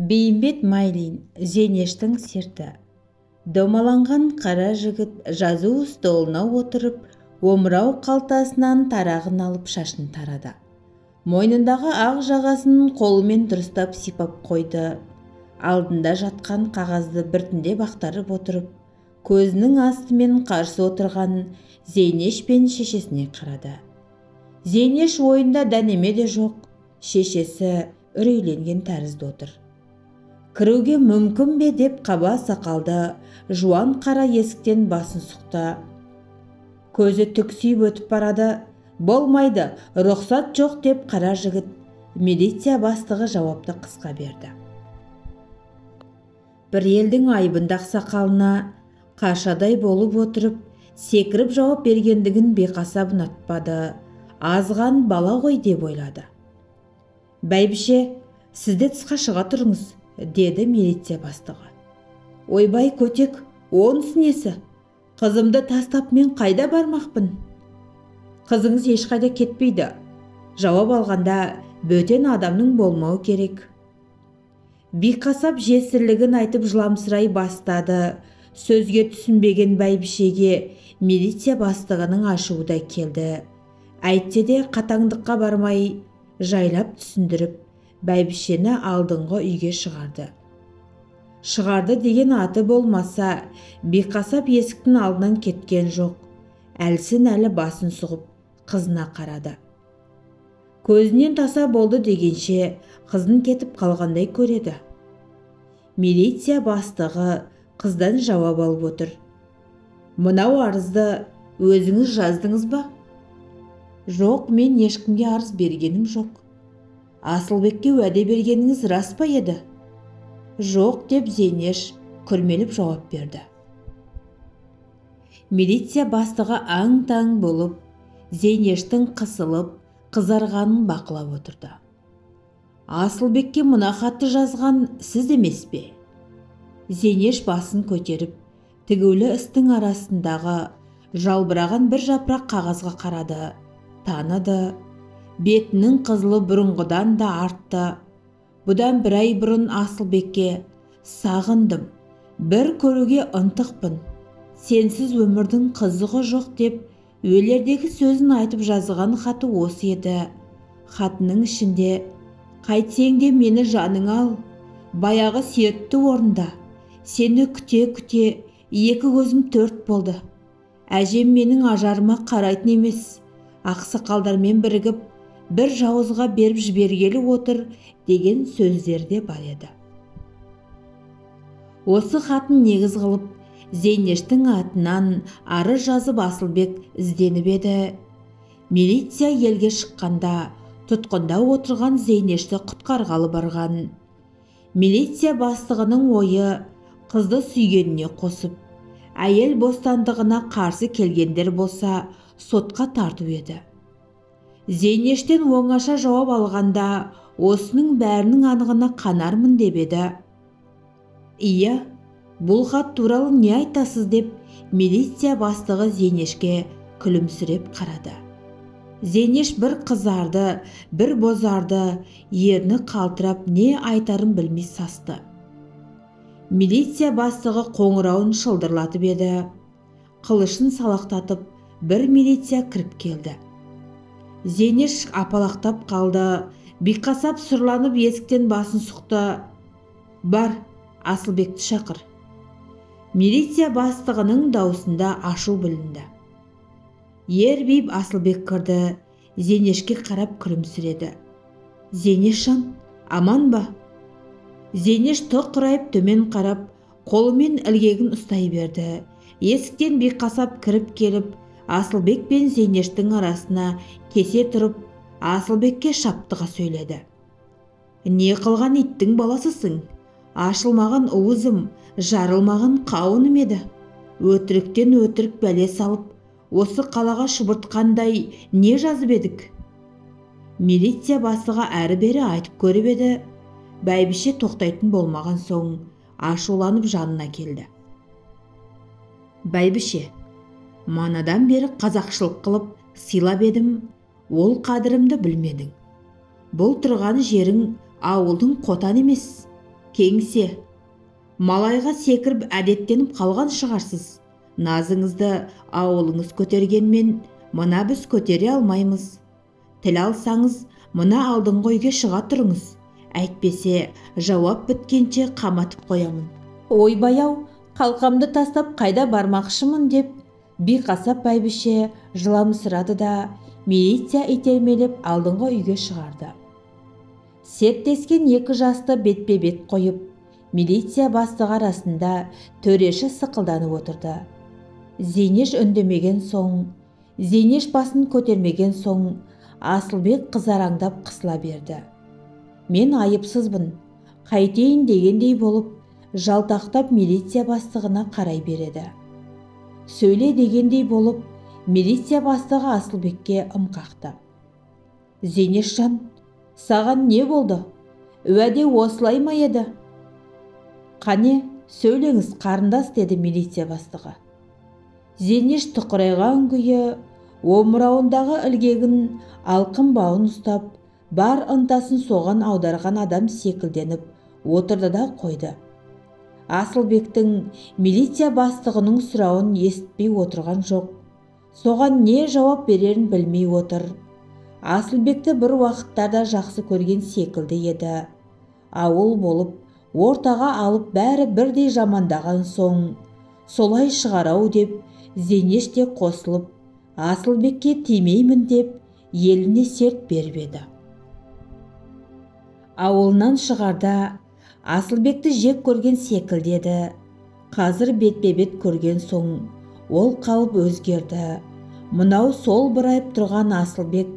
Бейімбет Майлин, Зейнештің серті. Домаланған қара жігіт жазу столына отырып, омырау қалтасынан тарағын алып шашын тарады. Мойнындағы ақ жағасын қолымен дұрыстап сипап қойды. Алдында жатқан қағазды біртіндеп ақтарып отырып, көзінің астымен қарсы отырған Зейнеш пен шешесіне қарады. Зейнеш ойында дәнеме де жоқ, шешесі үрейленген тәрізді отыр. Кіруге мүмкін бе деп қаба сақалды жуан қара есіктен басын сұқты. Көзі түксиіп өтіп барады. Болмайды, рұқсат жоқ деп қара жігіт милиция бастығы жауапты қысқа берді. Бір елдің айбынды ақсақалына қашадай болып отырып, секіріп жауап бергендігін Бейқасап ұнатпады. Азған бала ғой деп ойлады. Бәйбіше, сіз де тысқа шыға тұрыңыз, деді милиция бастығы. Ойбай көтек, онысы несі? Қызымды тастап мен қайда бармақпын? Қызыңыз ешқайда кетпейді. Жауап алғанда бөтен адамның болмауы керек. Бейқасап жесірлігін айтып жыламсырай бастады. Сөзге түсінбеген бәйбішеге милиция бастығының ашуы да келді. Әйтсе де қатаңдыққа бармай жайлап түсіндіріп, бәйбішені алдыңғы үйге шығарды. Шығарды деген аты болмаса, Бейқасап есіктің алдынан кеткен жоқ. Әлсін әлі басын сұғып, қызына қарады. Көзінен таса болды дегенше, қызын кетіп қалғандай көреді. Милиция бастығы қыздан жауап алып отыр. Мынау арызды өзіңіз жаздыңыз ба? Жоқ, мен ешкімге арыз бергенім жоқ. Асылбекке уәде бергеніңіз рас па еді? Жоқ, деп Зейнеш күрмеліп жауап берді. Милиция бастығы аң-таң болып, Зейнештің қысылып, қызарғанын бақылап отырды. Асылбекке мына хатты жазған сіз емес пе? Зейнеш басын көтеріп, тігулі істің арасындағы жалбыраған бір жапырақ қағазға қарады, таныды. Бетінің қызылы бұрынғыдан да артты. Бұдан бір ай бұрын Асылбекке сағындым, бір көруге ынтықпын, сенсіз өмірдің қызығы жоқ деп өлердегі сөзін айтып жазған хаты осы еді. Хатының ішінде қайтсең де мені жаныңа ал, баяғы сертті орында, сені күте-күте екі көзім төрт болды. Әжем менің ажарыма қарайтын емес, ақсақалдармен бірігіп бір жауызға беріп жібергелі отыр деген сөздер де бар еді. Осы хатын негіз қылып, Зейнештің атынан арыз жазып Асылбек ізденіп еді. Милиция елге шыққанда тұтқында отырған Зейнешті құтқарғалы барған. Милиция бастығының ойы қызды сүйгеніне қосып, әйел бостандығына қарсы келгендер болса, сотқа тарту еді. Зейнештен оңаша жауап алғанда, осының бәрінің анығына қанармын деп еді. Иә, бұл хат туралы не айтасыз деп милиция бастығы Зейнешке күлімсіреп қарады. Зейнеш бір қызарды, бір бозарды, ерні қалтырап не айтарын білмей састы. Милиция бастығы қоңырауын шылдырлатып еді. Қылышын салақтатып, бір милиция кіріп келді. Зейнеш апалақтап қалды, Бейқасап сұрланып есіктен басын сұқты. Бар, Асылбекті шақыр. Милиция бастығының даусында ашу білінді. Ербиіп Асылбек кірді, Зейнешке қарап күлімсіреді. Зейнешжан, аман ба? Зейнеш тоқырайып төмен қарап, қолымен ілгегін ұстай берді. Есіктен Бейқасап кіріп келіп, Асылбек пен Зейнештің арасына кесе тұрып, Асылбекке шаптыға сөйледі. Не қылған иттің баласысың? Ашылмаған уызым, жарылмаған қауыным еді. Өтіріктен өтірік бәле салып, осы қалаға шұбыртқандай не жазып едік? Милиция бастығы әрі-бері айтып көріп еді, бәйбіше тоқтайтын болмаған соң ашуланып жанына келді. Бәйбіше, манадан бері қазақшылық қылып сыйлап едім, ол қадірімді білмедің. Бұл тұрған жерің ауылдың қотан емес. Кеңсе, малайға секіріп әдеттеніп қалған шығарсыз. Назыңызды ауылыңыз көтергенмен, мына біз көтере алмаймыз. Тіл алсаңыз, мына алдыңғы үйге шыға тұрыңыз. Әйтпесе, жауап біткенше қаматып қоямын. Ойбай-ау, қалқамды тастап қайда бармақшымын деп биқасап бәйбіше жыламсырады да милиция итермелеп алдыңғы үйге шығарды. Серттескен екі жасты бетпе-бет қойып, милиция бастығы арасында төреші сықылданып отырды. Зейнеш үндемеген соң, Зейнеш басын көтермеген соң, Асылбек қызараңдап қысыла берді. Мен айыпсызбын, қайтейін дегендей болып, жалтақтап милиция бастығына қарай береді. Сөйле дегендей болып, милиция бастығы Асылбекке ым қақты. Зейнешжан, саған не болды? Уәде осылай ма еді? Қане, сөйлеңіз, қарындас, деді милиция бастығы. Зейнеш тұқырайған күйі омырауындағы ілгегін алқым бауын ұстап, бар ынтасын соған аударған адам секілденіп отырды да қойды. Асылбектің милиция бастығының сұрауын естіпей отырған жоқ. Соған не жауап берерін білмей отыр. Асылбекті бір уақыттарда жақсы көрген секілді еді. Ауыл болып, ортаға алып бәрі бірдей жамандаған соң, солай шығарау деп Зейнеш те қосылып, Асылбекке тимеймін деп еліне серт беріп еді. Ауылынан шығарда Асылбекті жек көрген секілді еді. Қазір бетпе-бет көрген соң, ол қалып өзгерді. Мынау сол бұрайып тұрған Асылбек,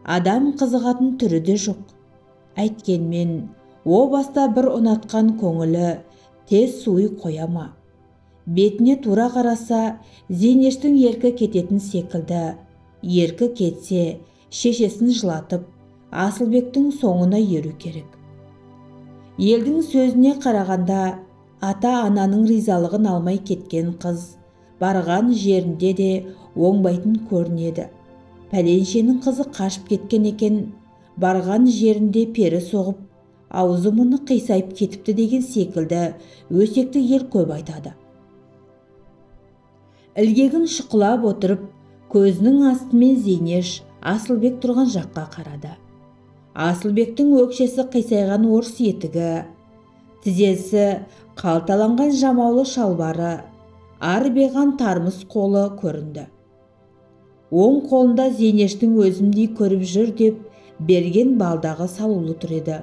адам қызығатын түрі де жоқ. Әйткенмен, о баста бір ұнатқан көңілі тез суи қоя ма? Бетіне тура қараса, Зейнештің еркі кететін секілді. Еркі кетсе, шешесін жылатып, Асылбектің соңына еру керек. Елдің сөзіне қарағанда, ата-ананың ризалығын алмай кеткен қыз барған жерінде де оңбайтын көрінеді. Пәленшенің қызы қашып кеткен екен, барған жерінде пері соғып, аузы мұрны қисайып кетіпті деген секілді өсекті ел көп айтады. Ілгегін шұқылап отырып, көзінің астымен Зейнеш Асылбек тұрған жаққа қарады. Асылбектің өкшесі қисайған орыс етігі, тізесі қалталанған жамаулы шалбары, арбиған тармыс қолы көрінді. Оң қолында Зейнештің өзімдей көріп жүр деп берген балдағы салулы тұр еді.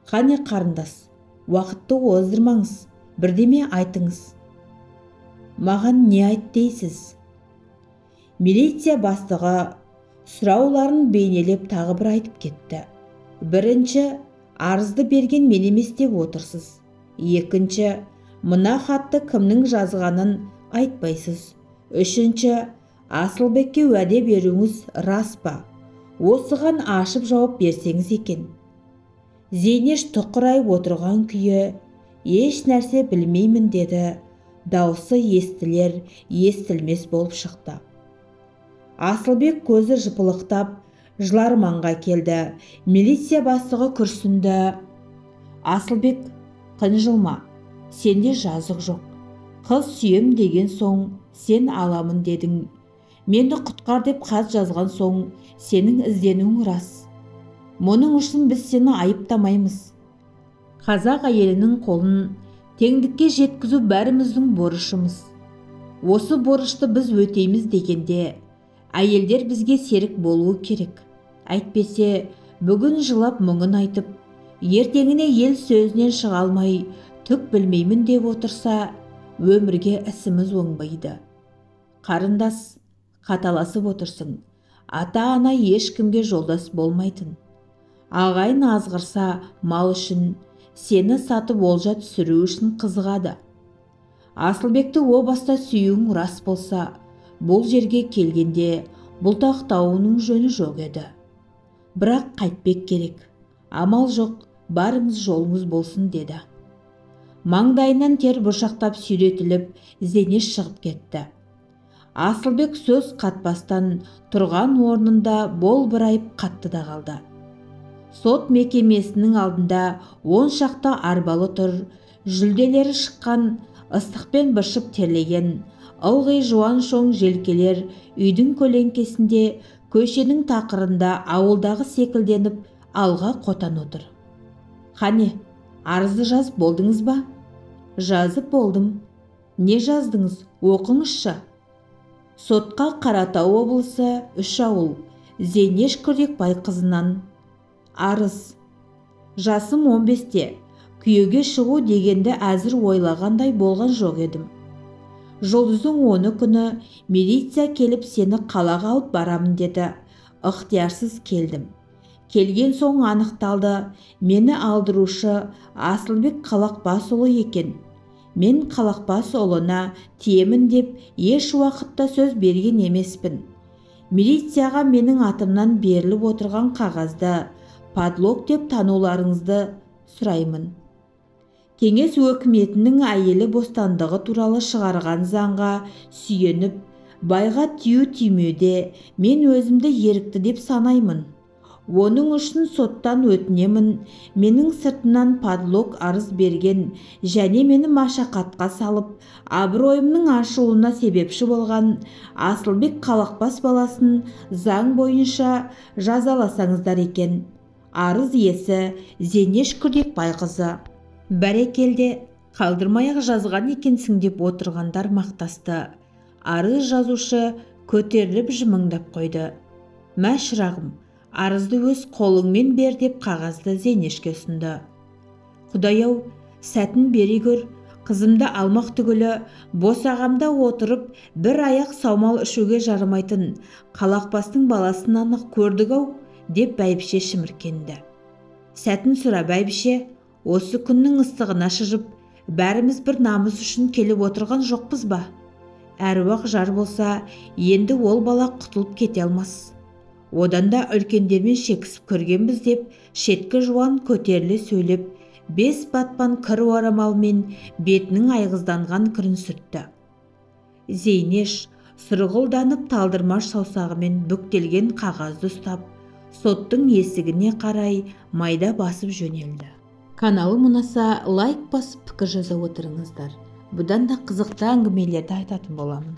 Қане қарындас, уақытты оздырмаңыз, бірдеме айтыңыз. Маған не айт дейсіз? Милиция бастығы сұрауларын бейнелеп тағы бір айтып кетті. Бірінші, арызды берген мен емес деп отырсыз. Екінші, мына хатты кімнің жазғанын айтпайсыз. Үшінші, Асылбекке уәде беруіңіз рас па? Осыған ашып жауап берсеңіз екен. Зейнеш тұқырайып отырған күйі, еш нәрсе білмеймін деді. Даусы естілер, естілмес болып шықты. Асылбек көзі жыпылықтап, жыларманға келді. Милиция бастығы күрсінді. Асылбек, қынжылма, сенде жазық жоқ. Қыз сүйем деген соң, сен аламын дедің. Мені құтқар деп хат жазған соң, сенің ізденуің рас. Мұның үшін біз сені айыптамаймыз. Қазақ әйелінің қолын теңдікке жеткізу бәріміздің борышымыз. Осы борышты біз өтейміз дегенде, әйелдер бізге серік болуы керек. Әйтпесе, бүгін жылап мұңын айтып, ертеңіне ел сөзінен шыға алмай, түк білмеймін деп отырса, өмірге ісіміз оңбайды. Қарындас, қаталасып отырсың. Ата-ана ешкімге жолдас болмайтын. Ағайын азғырса, мал үшін, сені сатып олжа түсіру үшін қызығады. Асылбекті о баста сүюің рас болса, бұл жерге келгенде бұлтақтауының жөні жоқ еді. Бірақ қайтпек керек. Амал жоқ, барыңыз жолыңыз болсын деді. Маңдайынан тер бұршақтап сүйретіліп, Зейнеш шығып кетті. Асылбек сөз қатпастан тұрған орнында болбырайып қатты да қалды. Сот мекемесінің алдында 10 шақты арбалы тұр, жүлделері шыққан, ыстықпен быршып терлеген, ылғи жуан шоң желкелер үйдің көлеңкесінде, көшенің тақырында ауылдағы секілденіп алға қотан отыр. Қане, арызды жазып болдыңыз ба? Жазып болдым. Не жаздыңыз? Оқыңызшы. Сотқа Қаратау облысы 3 ауыл, Зейнеш Күрекбай қызынан. Арыз. Жасым 15-те, күйеуге шығу дегенді әзір ойлағандай болған жоқ едім. Жұлдыздың 10 күні милиция келіп сені қалаға алып барамын деді. Ықтиярсыз келдім. Келген соң анықталды, мені алдырушы Асылбек Қалақбасұлы екен. Мен Қалақбасұлына тиемін деп еш уақытта сөз берген емеспін. Милицияға менің атымнан беріліп отырған қағазды подлог деп тануларыңызды сұраймын. Кеңес өкіметінің әйелі бостандығы туралы шығарған заңға сүйеніп, байға тию тимеуде мен өзімді ерікті деп санаймын. Оның үшін соттан өтінемін, менің сыртымнан подлог арыз берген және мені машақатқа салып, абыройымның ашылуына себепші болған Асылбек Қалақбас баласын заң бойынша жазаласаңыздар екен. Арыз иесі Зейнеш Күрекбай қызы. Бәрекелде, қалдырмай-ақ жазған екенсің деп отырғандар мақтасты. Арыз жазушы көтеріліп жымыңдап қойды. Мә шырағым, арызды өз қолыңмен бер деп қағазды Зейнешке ұсынды. Құдай-ау, сәтін бере көр, қызымды алмақ түгілі, босағамда отырып бір аяқ саумал ішуге жарамайтын Қалақбастың баласын анық көрдік-ау деп бәйбіше шіміркенді. Сәтін сұра бәйбіше, осы күннің ыстығына шыжып, бәріміз бір намыс үшін келіп отырған жоқпыз ба? Әруақ жар болса, енді ол бала құтылып кете алмас. Одан да үлкендермен шекісіп көргенбіз деп шеткі жуан көтеріле сөйлеп, 5 батпан кір орамалмен бетінің айғызданған кірін сүртті. Зейнеш сұрғылданып талдырмаш саусағымен бүктелген қағазды ұстап, соттың есігіне қарай майда басып жөнелді. Каналым ұнаса лайк басып пікір жаза отырыңыздар. Бұдан да қызықты әңгімелерді айтатын боламын.